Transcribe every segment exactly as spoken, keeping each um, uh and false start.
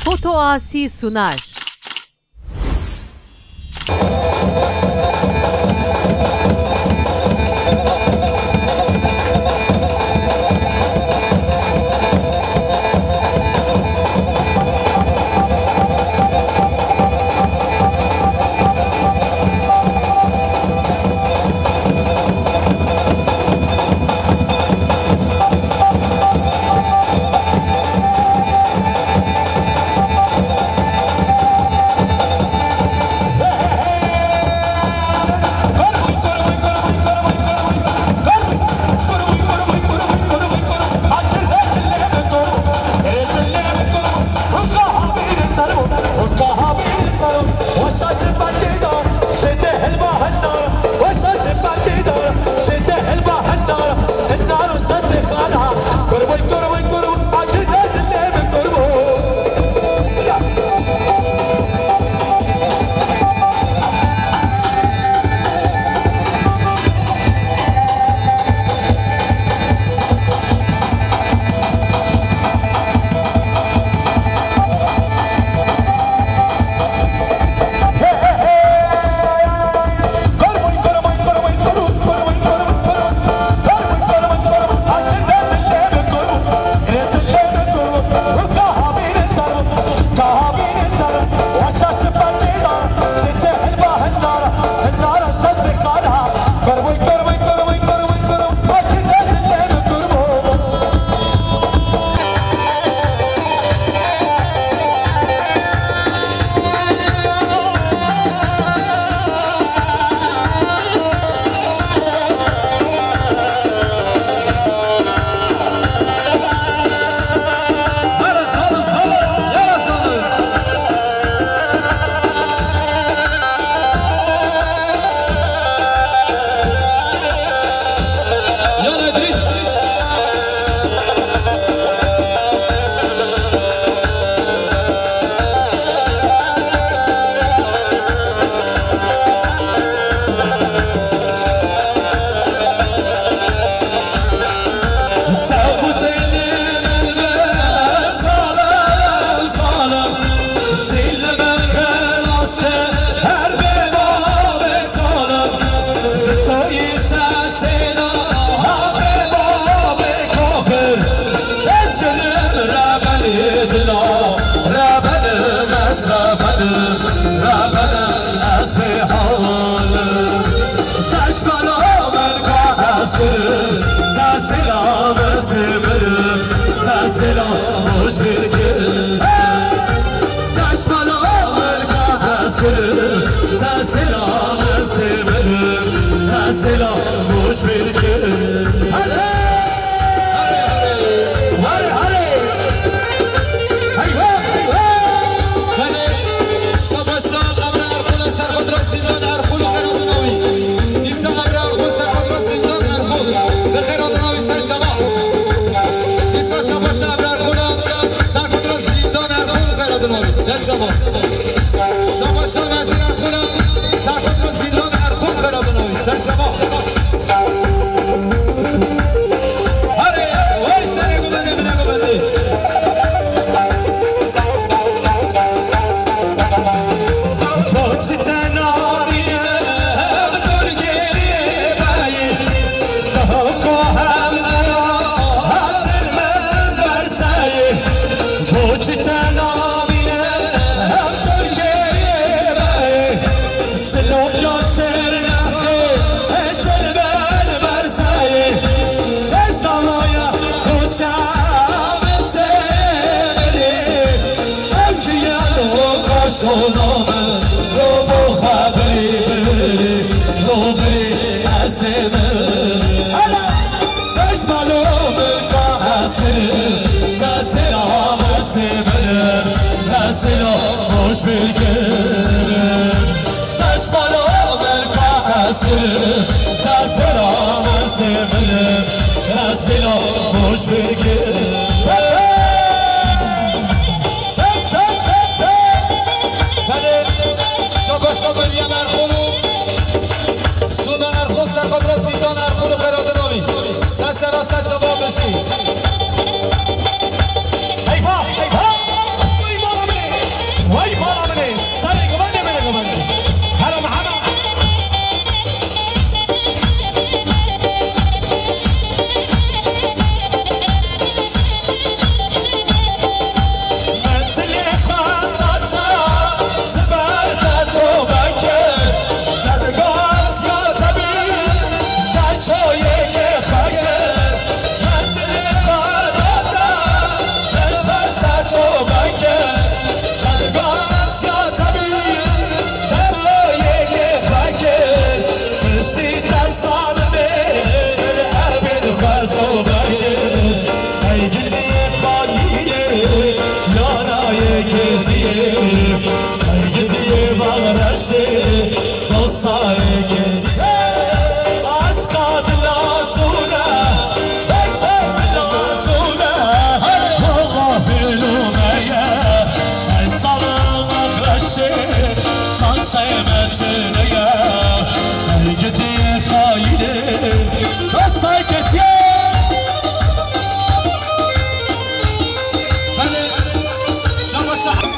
Foto Asi Sunar. Belê, şabaşa, emra Erxula, serxotra Zîndan Erxul û xeyra dinawî. Dîsa emra Erxul, serxotra Zîndan Erxul, bi xeyra dinawî ser çava. Dîsa şabaşa emra Erxula, serxotra Zîndan Erxul, xeyra dinawî ser çava. Şabaşa Nazîr Erxula, serxotra Zîndan Erxul, xeyra dinawî ser çava. Hare, vay serê gudene bine bibendî. Belê, şabaşa Meryem Erxul û Suna Erxul, serxotra Zîndan Erxul û xeyra dinawî. Ser sera ser çava birşî. Eyvah, eyvah! Vay mala min Ey gidiyê bal reşê, dostayê ketiye. Aşka dila zûne, hey, hey, dila zûne. Hey, Allah bilûme ye. Ey salmak reşê, şansê me çineye. Ey gidiyê xayinê, dostayê ketiye. Belê, şaba şa-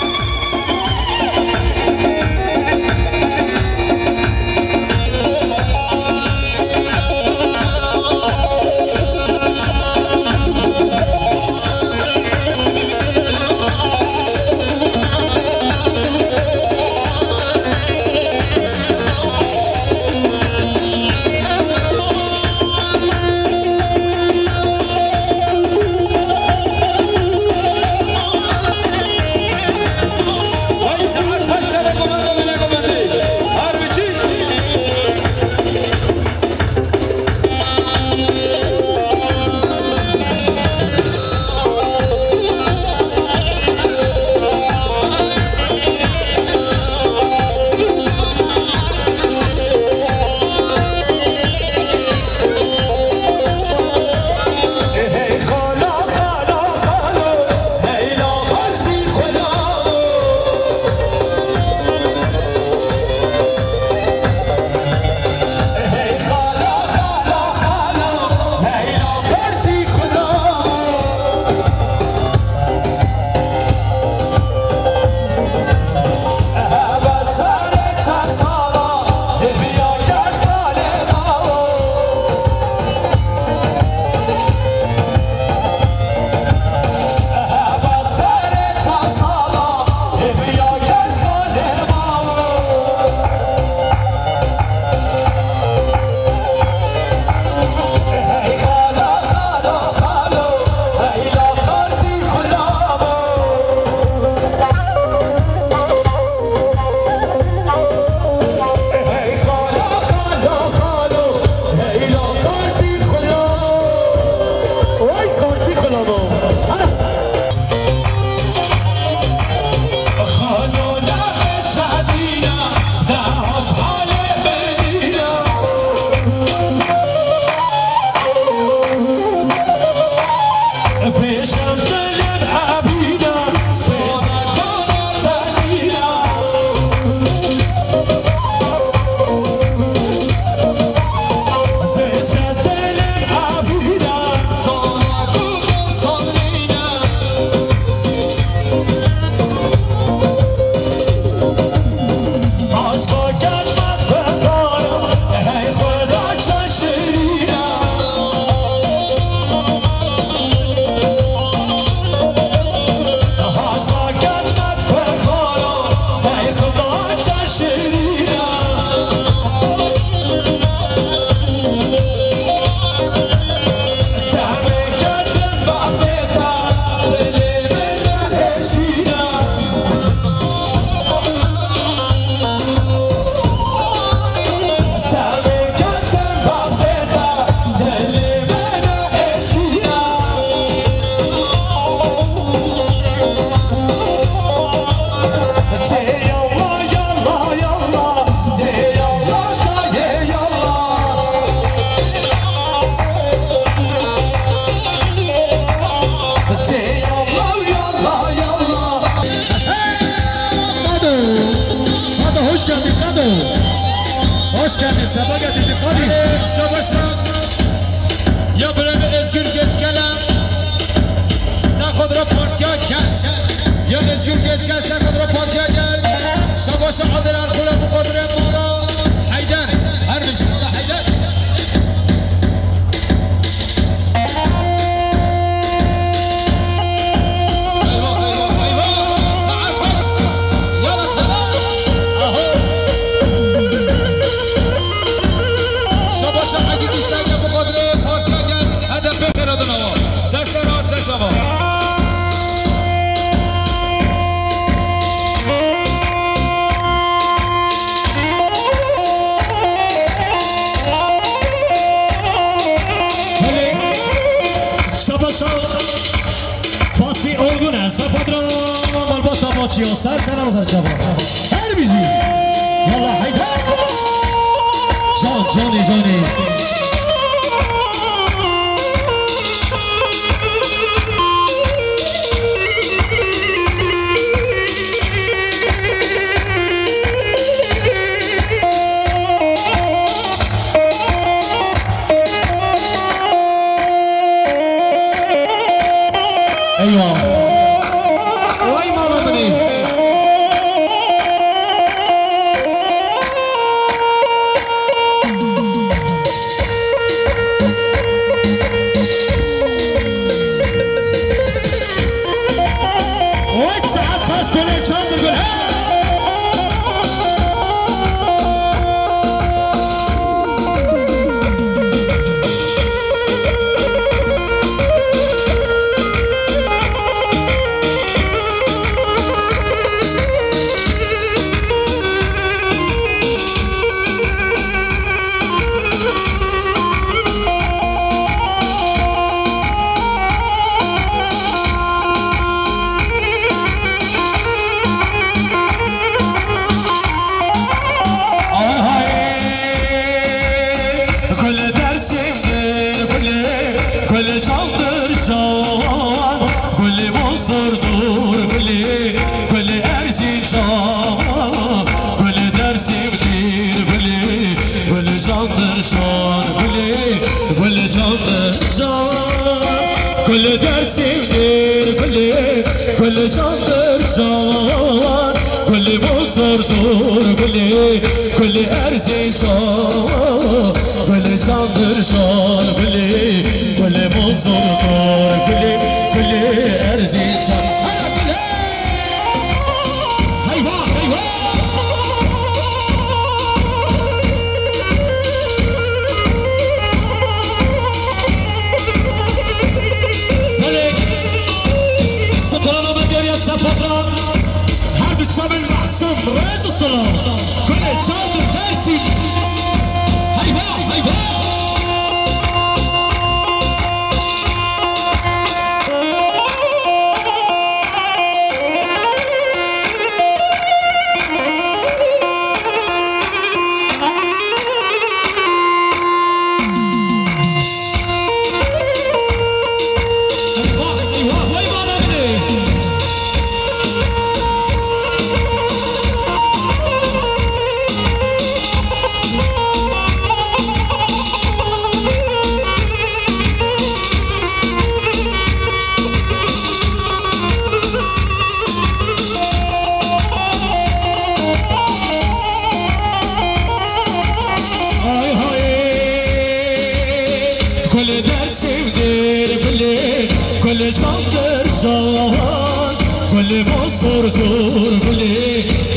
Kado. Kado, hoş geldin Kado. Hoş geldin, sefa getirdin Kado. Şabaş. Ya birayê Ezgür Geçkele, ser xwe re partiya ker. Ya Ezgür Geçkele ser xwe re partiya ker. Şabaş Adil Erxula bi xwe re mala. Heyder, her bijî mala Heyder. Eyvah, eyvah, eyvah! Saet beş! Yala tera! Aho! Şabaş, hecî tişteke bi qadrê partiya gel, H D P pêre dinawa. Ser sera, ser çava. Çiyo ser sera ser çava. Her bijî. Yallah heyda. Can, canê, canê. Eywa. Vay mala min ê. Oy, saet xweş, kolê çandir gul. Hey! Gulê Dêrsimdir gulê, gulê çavdir can, gulê bozordur gulê, gulê Erzincan, gulê Dêrsimdir gulê, gulê candir can gulê, gulê candir can. Gulê Dêrsimdir gulê, gulê candir can, gulê bozordur gulê, gulê Erzincan, gulê candir can gulê, gulê bozordur gulê, gulê Erzincan. Hara gulê! Heyva, heyva! Belê, strana me geriya ser patra. Her du çavên Mahsûm, rêz û silav. Gulê çav di Dêrsim. Heyva, heyva! Ay hay, gulê Dêrsimdir gulê, gulê candir can, gulê bozordur gulê,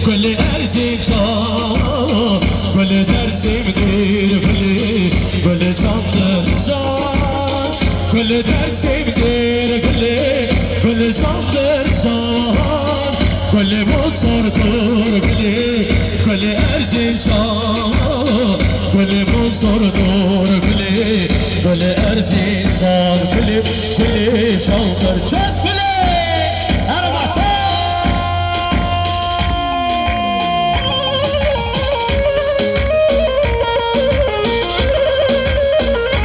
gulê Erzincan, gulê Dêrsimdir gulê, gulê candir can. Gulê Dêrsimdir gulê, gulê candir can, gulê bozordur gulê, gulê Erzincan, gulê bozordur gulê, gulê Erzincan, gulê, gulê candir can gulê. Erbasan!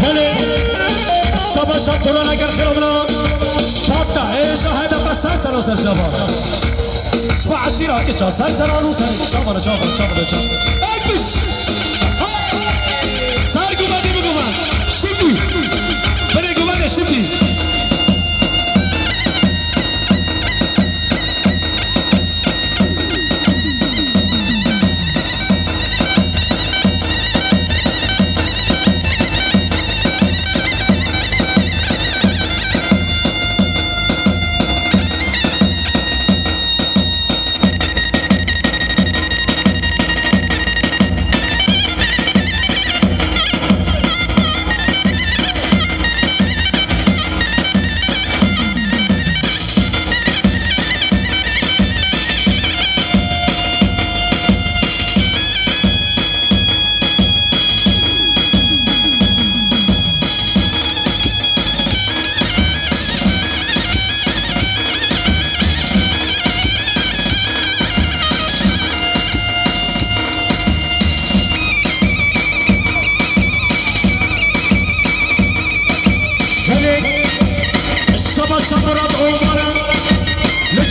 Belê, şaba şatorana gel xêra mina. Pata, ê, şahede be ser sera ser çava. Şba eşîra ki ça ser sera lu ser çava, çava, çava, çava. Ekmiş. Ha! Ser gumedi mi gumen. Şimdi. Bere gumedi şimdi.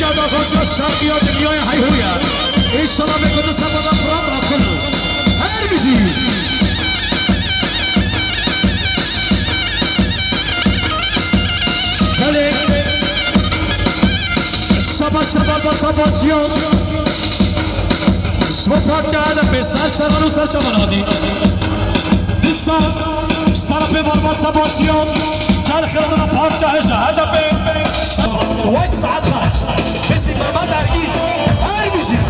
Ya da koca şarkıya dünyaya hayhuya. İnşallah me kudüs sabada pram akıl. Her bizi. Hele. Şaba şaba bata batıyor. Şaba parça da pesar saran u sar çaman adi. Disa, sar pe barbat sabatiyo, gel xelqına parça heja hedefê. Weş saat kaç? Beşi baba dergi, her bir şey.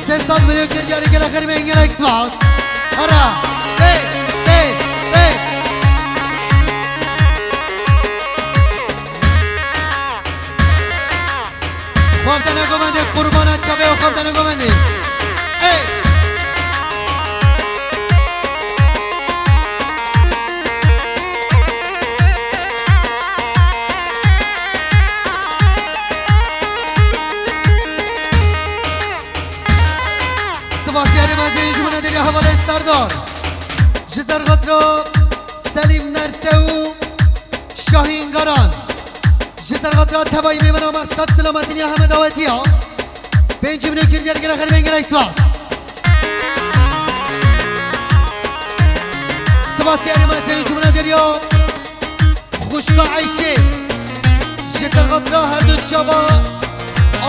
Sê sed milyon kir gelek gelek xerî me gelek spas. Hara. Tê, tê, tê. Xwebdene gomendê qurbana çavê û xwebdene gomendê. Ê. Spasiyarê mezin ji min Edilî Hevalên Serdar. Ji Zerxatro Selîm Nerse û Şahîn Garan. Ji Zerxatro Tevayî mêvana maqsad selametî ya heme dawetiya. Pêncî mînok kir gelek gelek xêr bên gelek spas. Spas yarî me teyî jumla deriya. Xwişka Eyşê. Ji ser xatira her du çava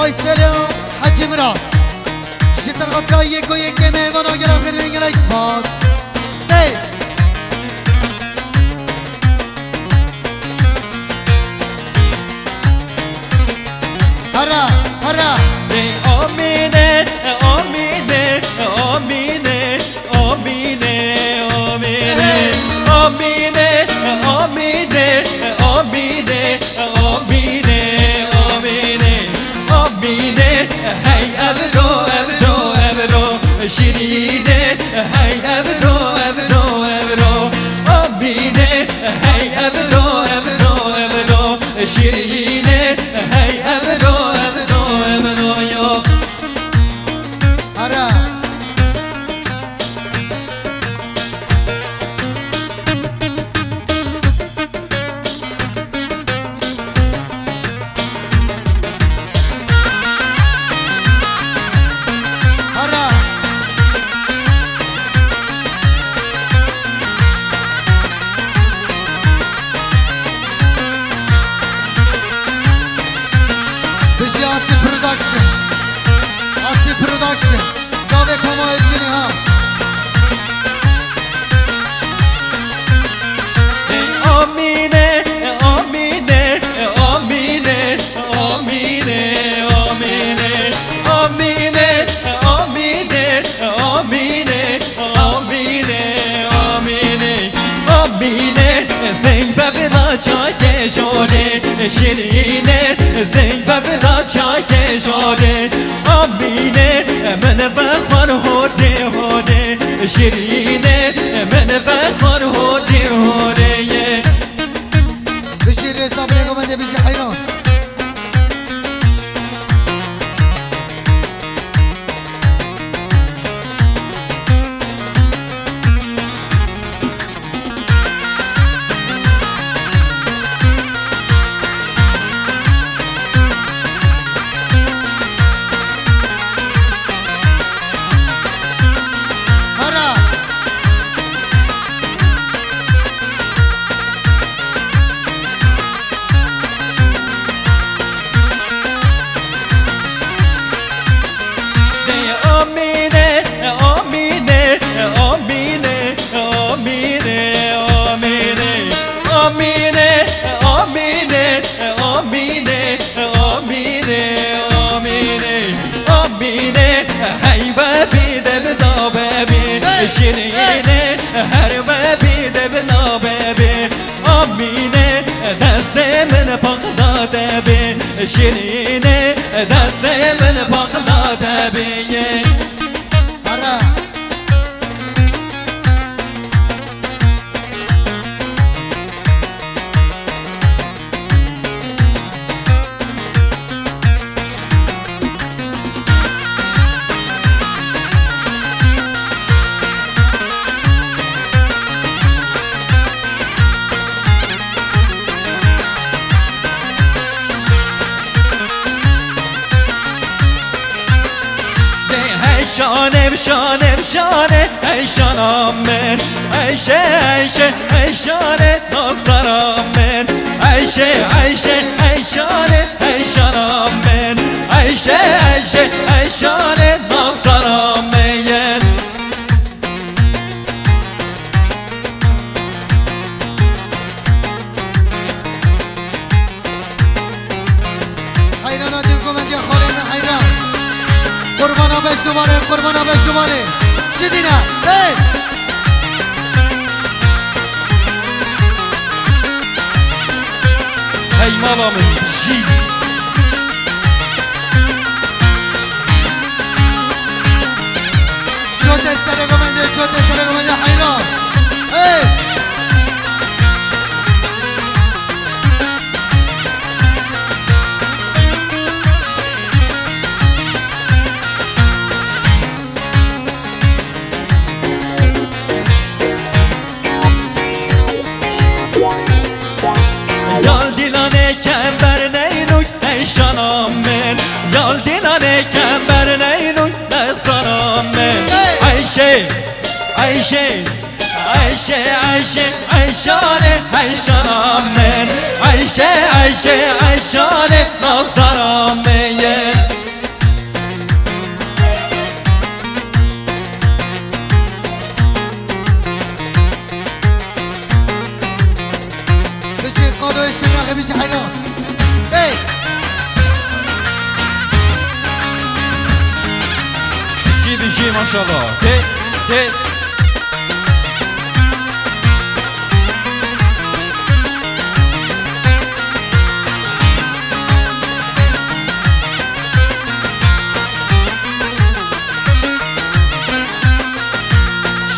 Aysel û Hecî Miran. Ji ser xatira yek û yekê mêvana gelek xêr bên gelek spas. Hey! Hara, hara. Ê Amîne, Amîne, Amîne, Amîne, Amîne. Amîne, Amîne, Amîne, Amîne, Amîne. Amîne, hey evro, evro, evro. Şirîne, hey evro, evro, evro. Amîne, hey evro, evro, evro. Şirîne, hey evro, evro, evro yo. Ara. Ara. Bijî Asî Production. Asî Production. Çavê Koma Êzgînî ha. Amîne, Amîne, Amîne, Amîne, Amîne. Amîne, Amîne, Amîne, Amîne, Amîne. Amîne, zeng bevila çakê jone. Şirîne, zeng bevila çakê jone. Amîne, min vexwar hodê hodê. Şirîne, min vexwar hodê hodê ye. Bijî rêza binêko bende bijî heyran. Hara. Amîne, Amîne, Amîne, Amîne, Amîne. Amîne, Amîne, Amîne, Amîne, Amîne. Amîne, hey bebî de bi da bebî. Hey, şirîne, hey. Her bebî de bi da bebî. Amîne, destê min paqla te bê. Şirîne, destê min paqla te bê. Ara. Hey şane, şane, şane, hey şana min. Eyşe, Eyşe, hey şane, nazlara min. Eyşe, Eyşe, hey şane, hey şana min. Eyşe, Eyşe, hey şane, nazlara min. Heyrana dîv govendiya xalê min heyran. Qurbana beş numare, qurbana beş numare. Şidîne, hey! Hey mala min, jî. Çotê serê govendê, çotê serê govendê heyran. Hey! Dal dîlanê kember neyno. Ayşe, Ayşe, Ayşe, Ayşane, Ayşana min. Ayşe, Ayşe, Ayşane, nazdana min. Bijî Qado Eşîr Nexê, bijî heyran. Hey! Bijî, bijî, maşallah. Hey, hey.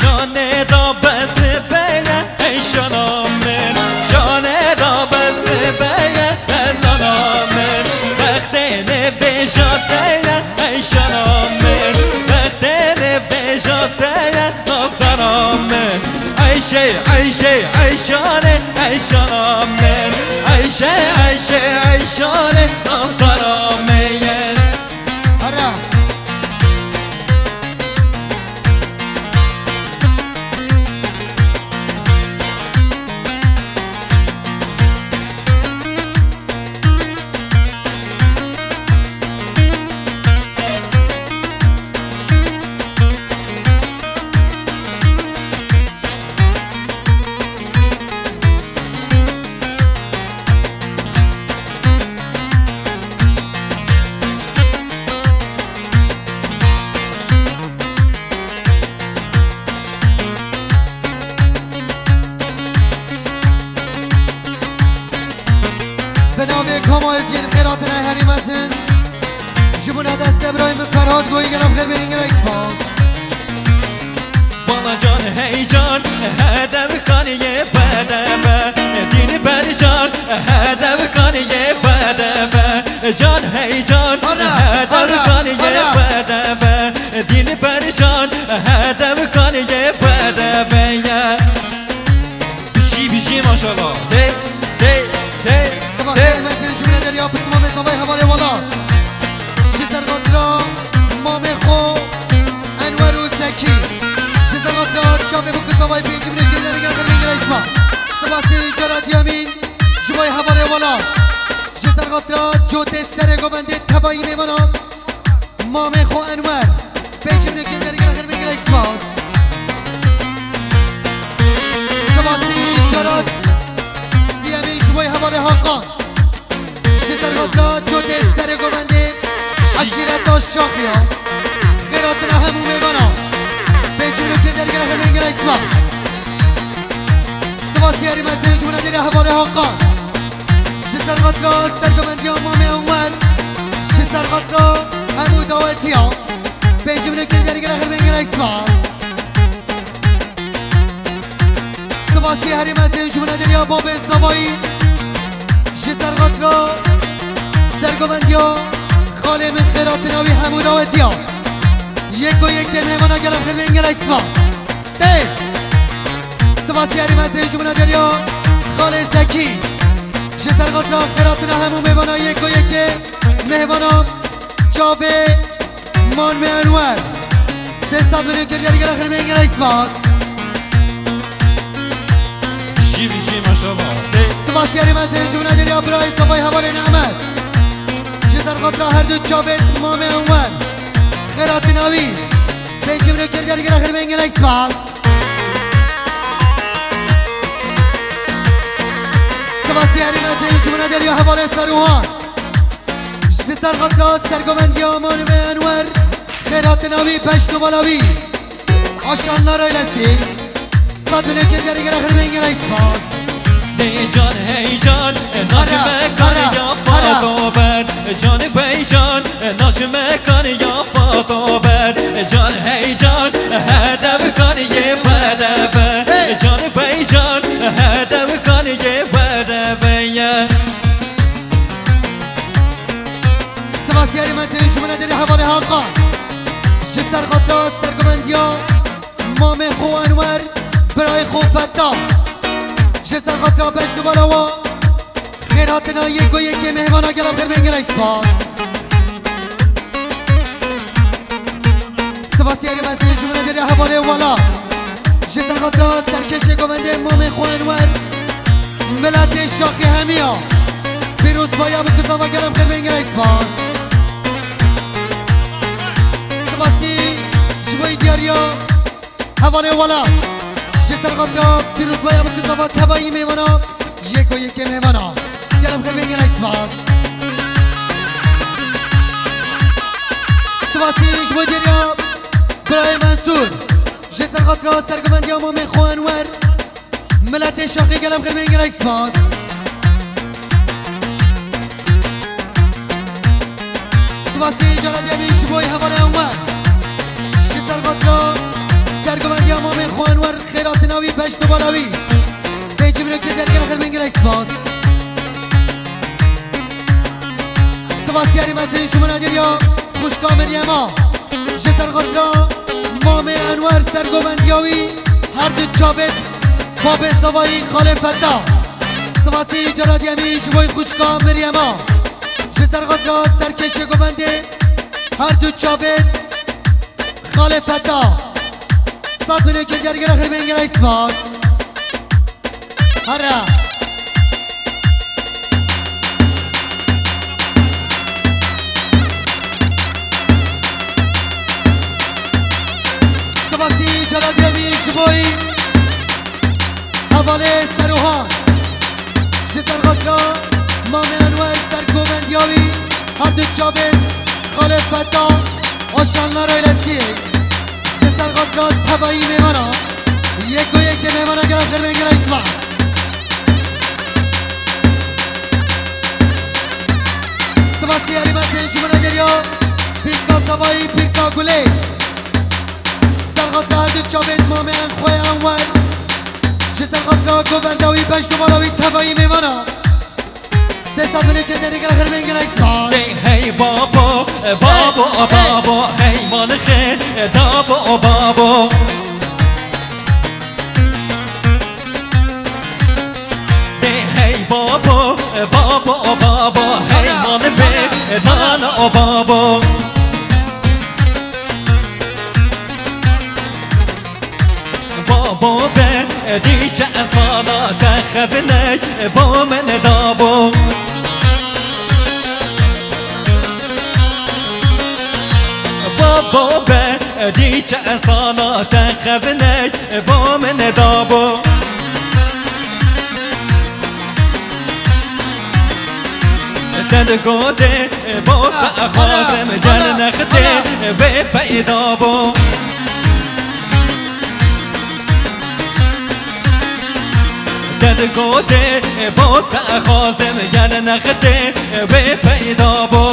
Şanê da bes peye, ey şana min. Şanê da bes peye, ey nana min. Bextê ne vêja te ye, ey şana min. Bextê ne vêja te ye, nazdana min. Ayşe, Ayşe, Ayşane, Ayşana min. Ayşe, Ayşe, Ayşane, nazdana min. Hara. Bi navê Koma Êzgîn xêr hatine herî mezin. Ji bona destê birayê min Ferhat Goyî gelek xêr bêjin, gelek spas. Bala can hey can, hedevkan yê bedeve. Dilber can, hedevkan yê bedeve. Can hey can, ara, hedevkan yê bedeve. Dilber can, hedevkan yê bedeve ye. Bijî, bijî, maşallah. Hey, hey, hey, hey. Seba xêr, mezin cümle derya, pismamê zavay hevalê wala. Ji ser xatira mamê xwe Enwer û Zekî. Ji ser xatira çavê bû ku zavay pêncî minê kirine, gelek xêr bêjin, gelek spas. Seba sê cara diyemîn ji bo hevalê wala. Ji ser xatira cotê serê govendê tevayî mêvana mamê xwe Enwer. Pêncî minê kirine, gelek xêr bêjin, gelek spas. Seba sê cara siyemî ji bo hevalê Hakan. Ji ser xatira cotê serê govendê eşîreta Şaxiya. Xêr hatine hemû mêvana. Pêncî minê kirine, gelek xêr bêjin, gelek spas. Seba sê herî mezin ji bona derya hevalê Hakan. Ji ser xatira sergovendiya mamê Enwer. Ji ser xatira hemû dawetiya. Pêncî minê kirine, gelek xêr bêjin, gelek spas. Seba sê herî mezin ji bona derya babê zavayî. Ji ser xatira sergovendiya xalê min, xêr hatine wî, hemû dawetiya. Yek û yek mêvana, gelek xêr bêjin, gelek spas. Tê. Seba sê herî mezin ji bona derya xalê Zekî. Ji ser xatira xêr hatine hemû mêvana, yek û yek mêvana çavê mamê Enwer. Sê sed milyon kirine, gelek xêr bêjin, gelek spas. Bijî, bijî, maşallah. Hey. Seba sê herî mezin ji bona derya birayê zavay hevalê Nimet. Ji ser xatira her du çavê mamê Enwer. Xêr hatine wî. Pêncî milyon kirine, gelek xêr bêjin, gelek spas. Seba sê herî mezin ji bona derya hevalê Serûhan. Ji ser xatira sergovendiya mamê Enwer, xêr hatine wî, beşt û bala wî. Aşanlar ailesi. Sed milyon kirine, gelek xêr bêjin, gelek spas. Hey can, hey can, naçme kar ya Fato ber. Can bey can, naçme kar ya Fato ber. Can hey can, hedevkan yê bedeve. Hey. Can bey can, hedevkan yê bedeve ye. Seba sê herî mezin ji bona derya hevalê Hakan. Ji ser xatira sergovendiya mamê xwe Enwer, birayê xwe Feta. Ji ser xatira beşt û bala wa. Xêr hatine yek û yekê mêvana, gelek xêr bêjin, gelek spas. Seba sê herî mezin ji bona derya hevalê wala. Ji ser xatira serkêşê govendê mamê xwe Enwer, miletê Şaxî hemiya. Pîrozbaya bi kizava gelem xêr bên gelek spas. Spasî ji bo diyariya hevalê welat. Ji ser xatira pîrozbaya bi kizava tevayî mêvana. Yeko yekê mêvana. Gelem xêr bên gelek spas. Spasî ji bo diyariya birayê Mensûr. Ji ser xatira sergovendiya mamê xwe Enwer. Miletê Şaxî gelem xêr bên gelek spas. Spasî cara diyemî ji bo hevalê Enwer. Ji ser xatira sergovendiya mamê xwe Enwer xêratina wî beş dubala wî. Pêncî mirokê der gelem xêr bên gelek spas. Spasî yarî mezin ji min ediriya xwişka Meryema. Ji ser xatira mamê Enwer sergovendiya wî her du çavêt babê zavayî xalê Feta. Spasî cara diyemî ji bo xwişka Meryema. Ji ser xatira serkêşê govendê her du çavêt xalê Feta. Sed milyon kêlger gelek xêr bên gelek spas. Here. Spasî cara diyemî ji bo hevalê Serohan. Ji ser xatira mamê Enwer sergovendiya wî her du çavên xalê Feta Oşanlar ailesî. Ji ser xatira tevayî mêvana. Yeko yekê mêvana gelek xêr bên gelek spas. Spasî yarî mezin ji min ediriya pîrka tevayî pîrka Gulê. Ser xatira her du çavên mamê Enxwe Enwer. Ji ser xatira govenda wî beş dubala wî tevayî mêvana. Sê sed milyon kêlger gelek xêr bên gelek spas. Hey, hey, babo, e, babo, hey, o hey, babo, hey, man xêr, e, dabo, o babo. Hey, hey, babo, e, babo, o babo, hey, man bê, e, dana, o babo. Babo be, dîçe ezana te xeviney, bo min dabo. Babo be, dîçe ezana te xeviney, bo min dabo. Te di godê, bo te exwazim, gel nextê, bê peyda bo. Te di godê, bo te exwazim, gel nextê, bê peyda bo.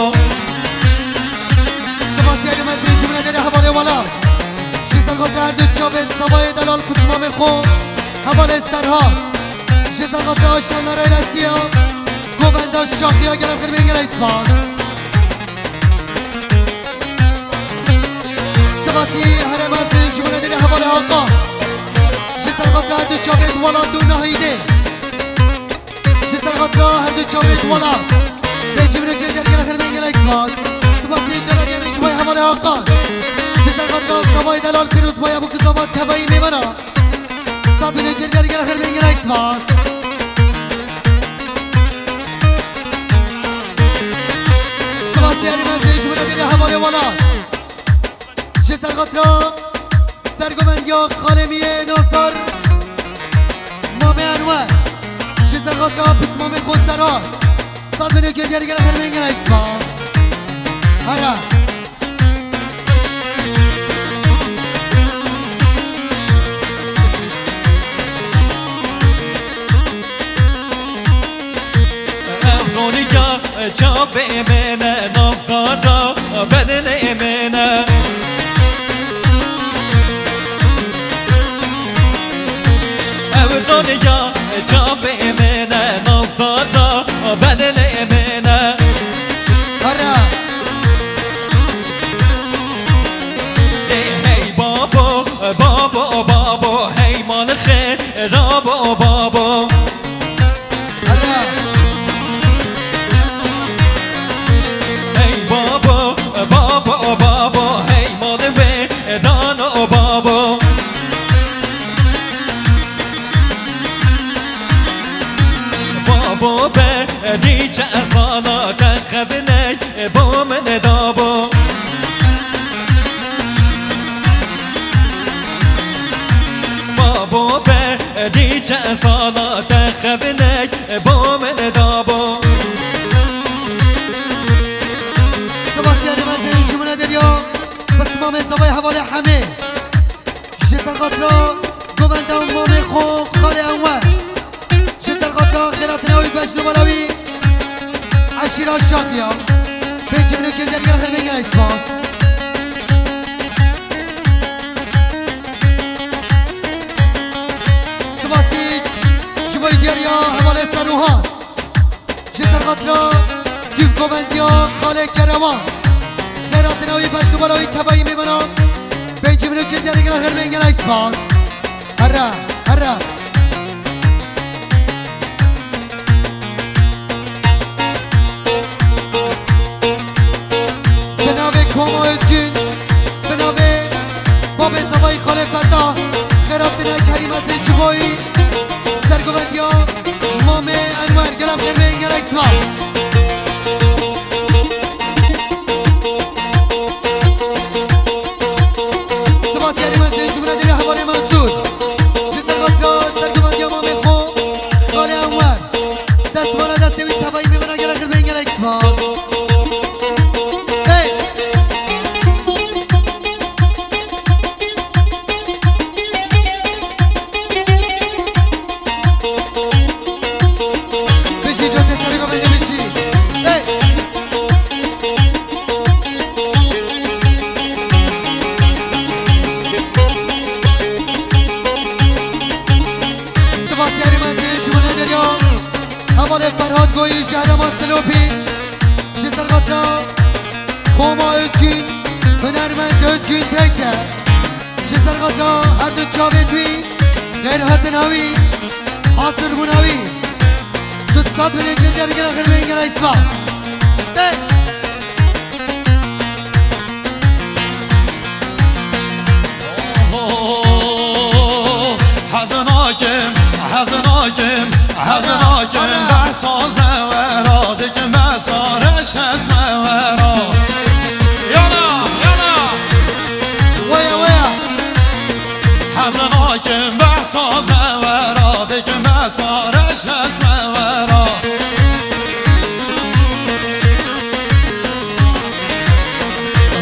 Spasiya li mezin ji min re hevalê welat. Ji ser xatir her du çavên Zavayê delal pismamê xwe, hevalê Serhat. Ji ser xatir Aşanlar ailesiya govenda Şaxiya gelek xêr bên gelek spas. Spasî herêma zin ji min re dîne hevalê Hakan. Ji ser xatira her du çavên welat û nahîdê. Ji ser xatira her du çavên welat. Bê cimrê cêr gelek xêr bên gelek spas. Spasî cara diyemê ji bo hevalê Hakan. Ji ser xatira Zavayê delal pîroz baya bû ki zava tevayî mêvana. Sed milyon cêr gelek xêr bên gelek spas. Spasî herêma zin ji min re dîne hevalê welat. Ji ser xatira sergovendiya xalê Miyê Nasar, mamê Enwer. Ji ser xatira pismamê xwe Serhat. Sed milyon cêr gelek xêr bên gelek spas. Here. Ev roniya çavê min e, nazgara bedilê min e. Ev roniya çavê min e, nazgara bedilê min e. Here. Hey, hey, babo, babo, babo, hey, man xêr, rabo, babo. Here. Sala te xeviney bo min dabo. Babo be dîçe sala te xeviney bo min dabo. Sibasiyarê me tên ji min re derya, bi simamê zavayê hevalê Hemê. Ji ser xatira govenda û mamê xwe xalê Enwer. Ji ser xatira xêratina wî beş numara wî eşîra Şaxiya. Pêncî mînokê diyar gelek xêr bên gelek spas. Sibasî ji bo diyariya hevalê Sanuhan. Ji ser xatira dûv govendiya xalê Kerewan. Xêratina wî beş numara wî tebayî mêvana. Pêncî mînokê diyar gelek xêr bên gelek spas. Here, here. Bi navê Koma Özgün, bi navê babê zavayî xalê Feta, xêratina Kerîmetê ji bo wî, sergovendiya mamê Enwer, gelek xêr bên gelek spas. Sibasiyarê me tên ji min re derya hevalê Mansûr. Ji ser xatira sergovendiya mamê xwe, xalê Enwer. Destmala destê wî tebayî mêvana gelek xêr bên gelek spas. Hey! Bijî, can te serê govendê bijî. Hey! Sibasiyarê me tên ji min re derya hevalê Ferhat Goyî ji herêma Silopî. Ji ser xatira Koma Özgün, hunermend Özgün Tekçe. Ji ser xatira her du çavê wî, xêrhatina wî, hazir bûna wî. Du sed milyon cendiyar gelek xêr bên gelek spas. De. Hez nakim, hez nakim, hez nakim, behsa zewera, dikim behsa reş ez mewera. Yana, yana. Waya, waya. Hez nakim, behsa zewera, dikim behsa reş ez mewera.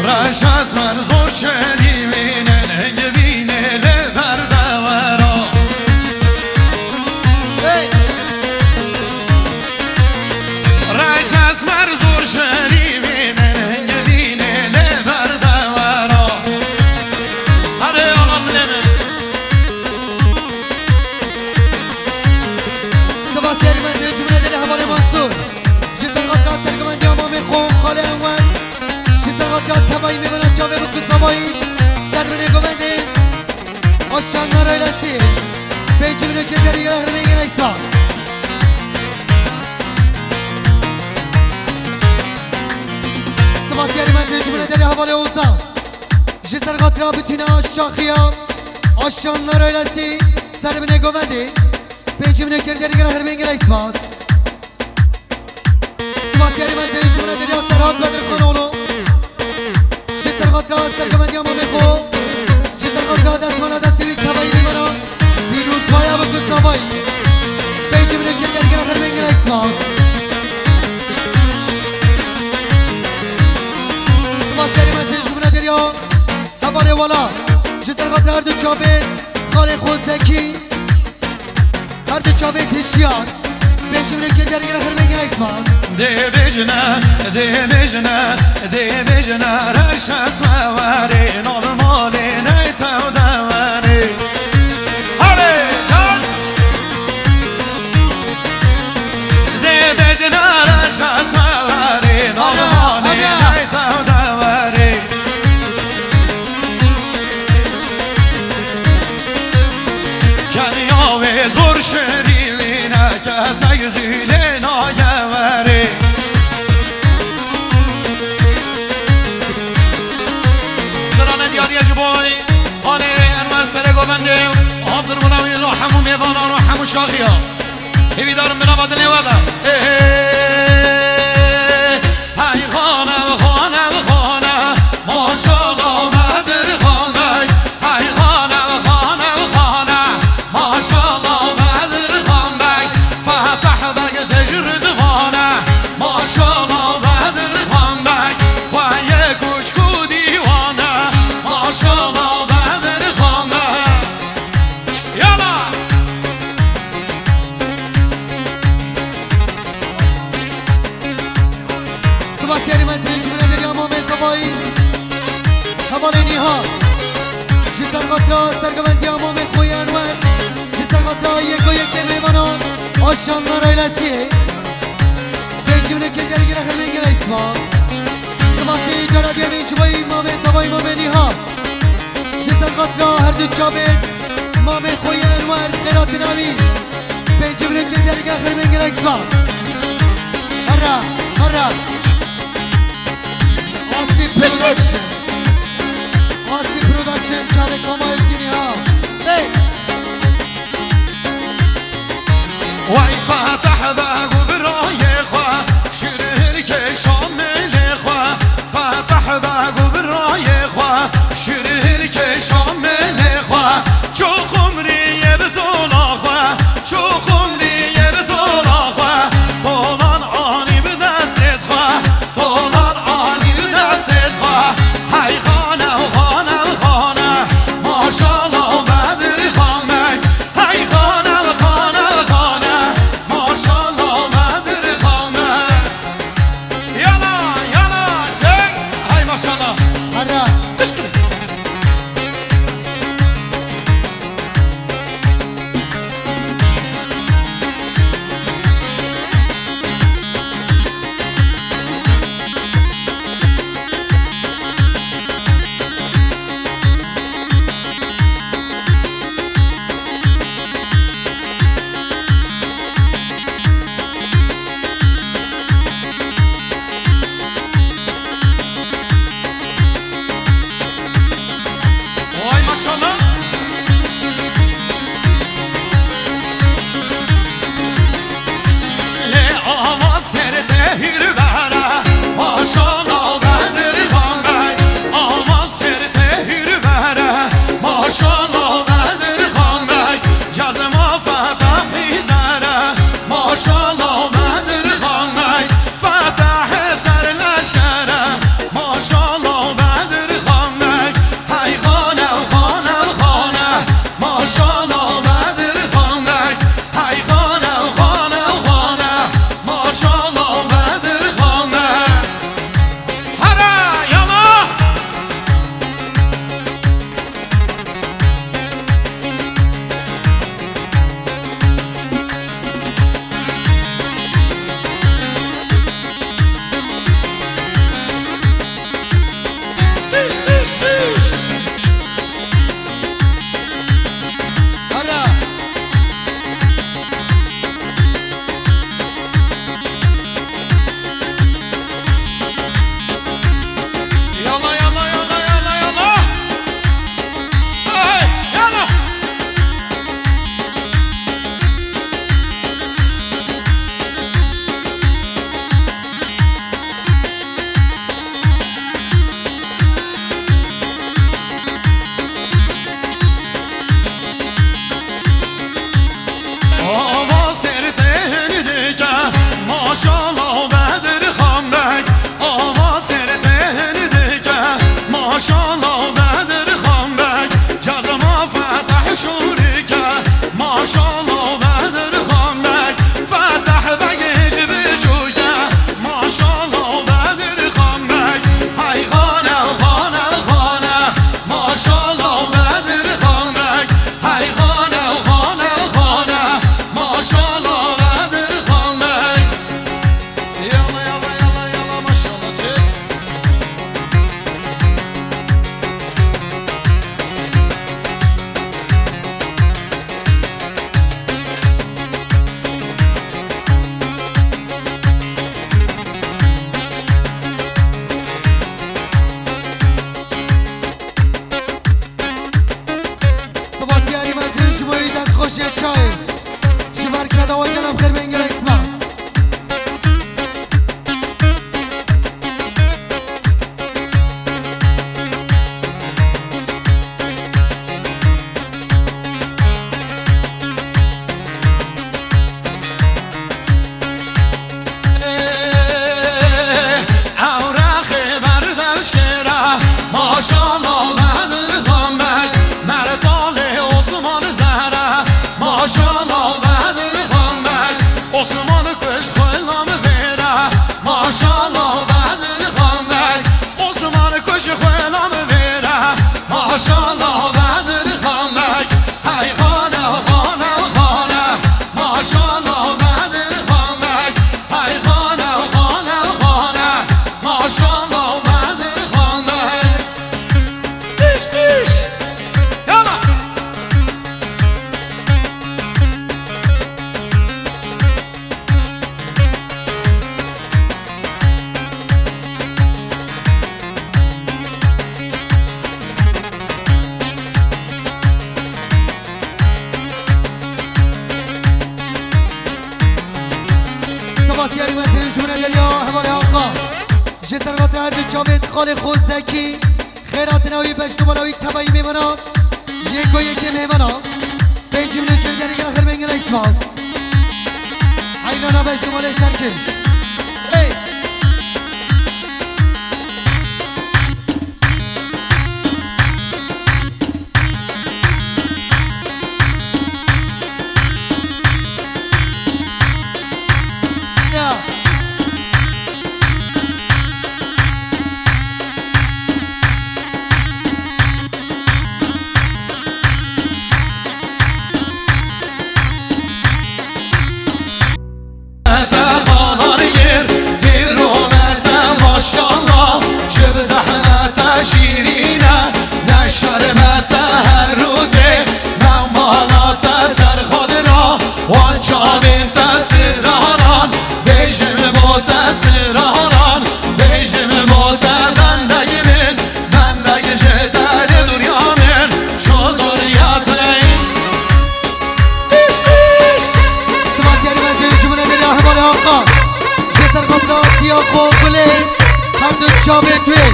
Reş esmer zor şerî vînin, hingivînê lê berdewera. Hey! Reş esmer zor şerî vînin, hingivînê lê berdewera. Hadi ana dilê min. Sibasiyarê me tên ji min re derya hevalê Mansûr. Ji ser xatira sergovendiya mamê xwe xalê Enwer. Ji ser xatira tebayî mêvana çavê bikû zavayî. Serminê govendê. Aşanlar ailesi. Pêncî mînokê diyar gelek xêr bên gelek spas. Sibasiyarê me tên ji min re derya hevalê Ozan. Ji ser xatira bitîna Şaxiya. Aşanlar ailesi. Serminê govendê. Pêncî mînokê diyar gelek xêr bên gelek spas. Sibasiyarê me tên ji min re derya Serhat Bedirxanoğlu. Ji ser xatira sergovendiya mamê xwe. Ji ser xatira destmala destê wî tebayî mêvana. Pîrozbaya bikû zavayî. Pêncî mînokê diyar gelek xêr bên gelek spas. Sibasiyarê me tên ji min re derya hevalê Wala. Ji ser xatira her du çavê xalê xwe Zekî. Her du çavê hişyar. Pêncî mînokê diyar gelek xêr bên gelek spas. Dê bêjine, dê bêjine, dê bêjine, reş ez mewerê, nav malê ney tev dewerê. Hadi can. Dê bêjine, reş ez mewerê, nav malê ney tev dewerê. Keniya wê zor şirîne, kesek zî lê nagewerê. Sirane diyariye ji bo xalê Enwer serê govendê, hazir bûna wî lo hemû mêvanan û hemû şaxiya. Hêvîdarim bi nava dilê we be. Ê, ê. Serî me ji Hûnederiya Mamê Zavayî. Hevalê Nîha. Ji ser xatira sergevendiya Mamê Xweyê Enwer. Ji ser xatira yek û yekê mêvanan a şandan Raylasiyê. Pêncî bin û kil gelek gelek xelbên gelek spas. Dimasê cara duyemîn ji bo Mamê Zavayî Mamê Nîha. Ji ser xatira her du çavên Mamê Xweyê Enwer, Xêratin Amîn. Pêncî bin û kil gelek gelek xelbên gelek spas. Herra, herra. Asî Production. Asî Production, çavê Koma Yekînî ha. Hey! Wey Feteh be û birayê xwe, şirîrkê Şamilê xwe. Feteh be û birayê xwe, şirîrkê Şamilê xwe. Çû xumriyê bi tola xwe, çû xumriyê bi tola xwe. Tolan anî bi destê xwe, tolan anî bi destê xwe. Çavê xalê xwe Zekî, xêratina wî beşdumala wî tevayî mêvana, yek û yekê mêvana, pêncî milyon kir derî gela xirmên gelek spas. Heynana beşdumalê serkêş. Hey! Te xalar yêr, pîr û me te maşallah, ji bi zehmete şîrîn e, ne şerm e te her rûdê, ne mala te ser xwe dira, wan çavên te stranan, bêjim bo te stranan, bêjim bo te bendeyê min, bendeyê ji te li dûriya min, ji dûriya te. Spas yarî mezin ji min e derya hevalê Haqa. Ji ser xatira tiya xwe gulê her du çavê tu yê.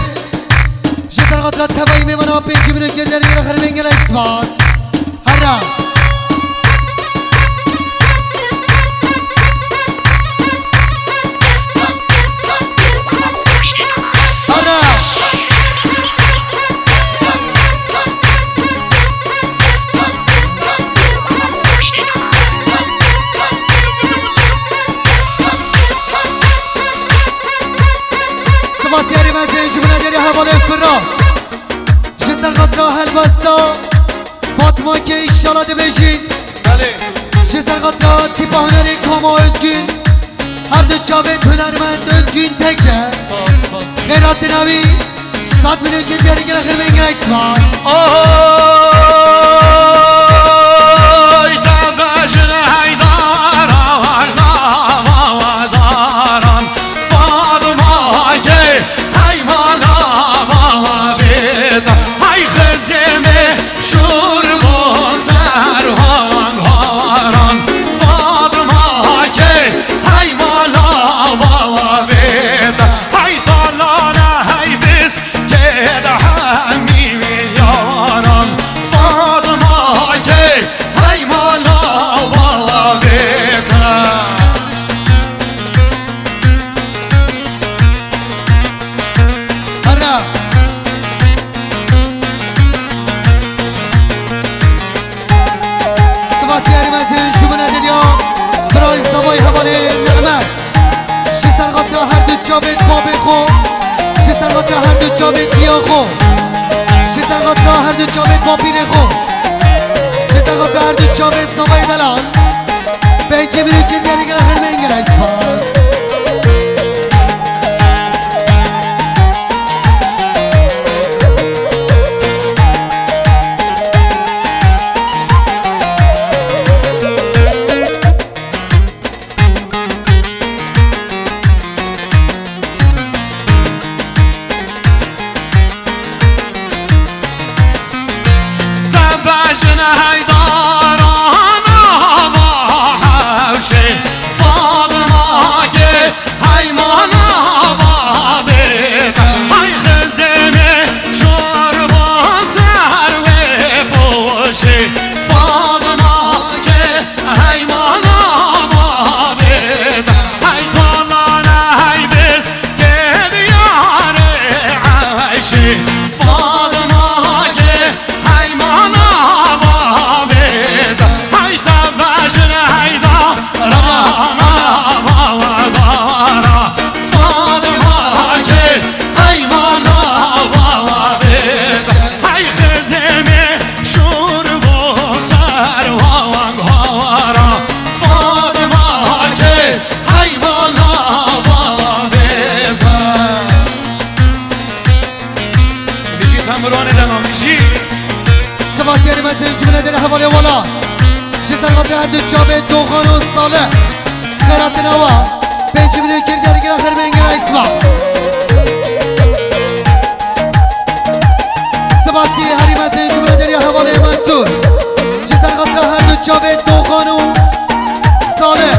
Ji ser xatira tevayî mêvana pêncî min û kir derî gela xirmên gelek spas. Herre. Herre. Spas yarî mezin ji min e derya hevalê Firat. Ji ser xatira helbesta Fatma ke înşallah dibêjî. Belê. Ji ser xatira tîpa hunerê Koma Özgün. Her du çavê hunermend Özgün Tekçe. Spas, spas. Xêratina wî sed milyon kir derî gela xirmên gelek spas. Oy, te bejin heydara, vajna, vavadan. Fatma ke, hey mala, vava bêta. Hey xizê me, şûr bo ser hawan haran. Fatma ke, hey mala, vava bêta. Hey talane, hey biskê de hemî wî yaran. Fatma ke, hey mala, vava bêta. Herre. Spas yarî mezin ji min e derya birayê Savayî hevalê Nehmet. Ji ser xatira her du çavên babê xwe. Ji ser xatira her du çavên diya xwe. Ji ser xatira her du çavên bapîrê xwe. Ji ser xatira her du çavên Savayî delal. Pêncî min û kir derî gela xirmên gelek spas. Te bejin heydaran ava hewşê, Fadima ke hey mana babê te, hey xizê me şor bo ser wê poşê, Fadima ke hey mana babê te, hey talane hey biz ke diyarê eyşê, Fadima ke hey mana babê te, hey te bejin heyda rana bawadara, Fadima ke hey mana babê te, hey xizê me şûr bo ser wang hawara, Fadima ke hey mana babê te. Bijî tembûranê dema, bijî. Spas yarî mezin ji min e derê hevalê wala. Ji ser xatirê her du çavê Doxan û Salih. Xêratina wa. Pêncî milyon kir derî gela xirmên gela îsma. Spas yarî mezin ji min e derê hevalê Mensûr. Ji ser xatira her du çavê Doxan û Salih.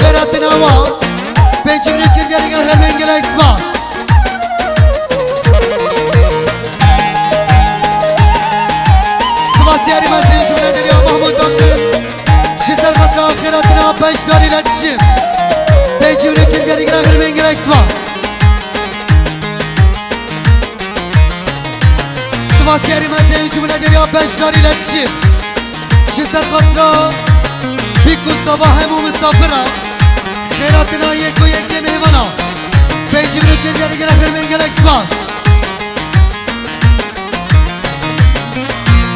Xêratina wa. Pêncî milyon kir derî gela xirmên gela îsma. Bahtiyarî me teyê cumhurê geriya beşdarî le dişî. Ji ser xatira bîk û sava hemû misafira. Xêratina yek û yekê mêvana. Peycî birokê diyarî gelek xêr bên gelek spas.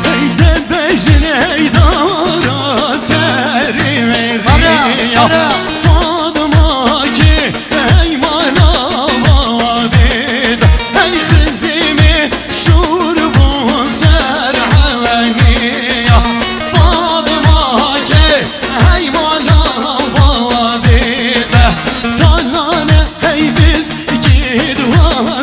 Hey de bejin hey dara serî Hadi, verî ya hadi. Fatma ki hey mala babê de hey xizî me şûr bûn ser heweniya Fatma ki hey mala babê de tanane hey biz gidwa